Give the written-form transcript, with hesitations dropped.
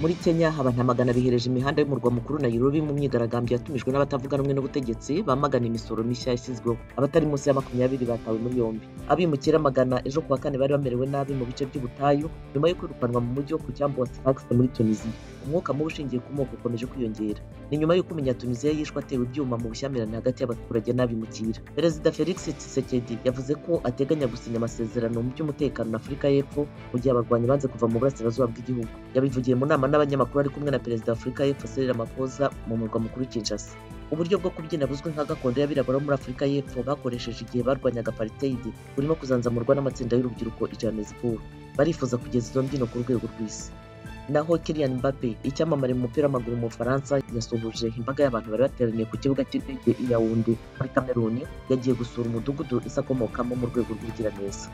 Muri Kenya, abantu amagana bihereje imihanda y'umurwa mukuru Nairobi mu myigaragambyo yatumijwe n'abatavuga rumwe n'ubutegetsi bamagana imisoro mishya yashyizweho. Abatari munsi ya 20 batawe muri yombi. Abimukira amagana ejo kuwa kane bari bamerewe nabi mu bice by'ubutayu nyuma yo kwirukanwa mu mujyi wo ku cyambu wa Sfax muri Tunisia. Umwuka mubi ushingiye ku moko ukomeje kwiyongera. Ni nyuma y'uko Umunyatuniziya yishwe atewe ibyuma mu bushyamirane hagati y'abaturage n'abimukira. Perezida Felix Tshisekedi yavuze ko ateganya gusinya amasezerano mu by'umutekano na Afurika y'Epfo mu gihe abarwanyi banze kuva mu burasirazuba bw'igihugu. Yabivugiye mu nama n'abanyamakuru ari kumwe na Perezida wa Afurika y'Epfo Cyril Ramaphosa mu murwa mukuru Kinshasa. Uburyo bwo kubyina buzwi nka gakondo y'abirabura bo muri Afurika y'Epfo bakoresheje igihe barwanyaga apartheid burimo kuzanzamurwa n'amatsinda y'urubyiruko i Johannesburg. Barifuza kugeza izo mbyino ku rwego rw'isi. Naho Kylian Mbappe, icyamamare mu mupira w'amaguru mu Bufaransa, yasuhuje imbaga y'abantu bari bateraniye ku kibuga cy'indege i Yaounde muri Cameroon, yagiye gusura umudugudu ise akomokamo mu rwego rw'ubugiraneza.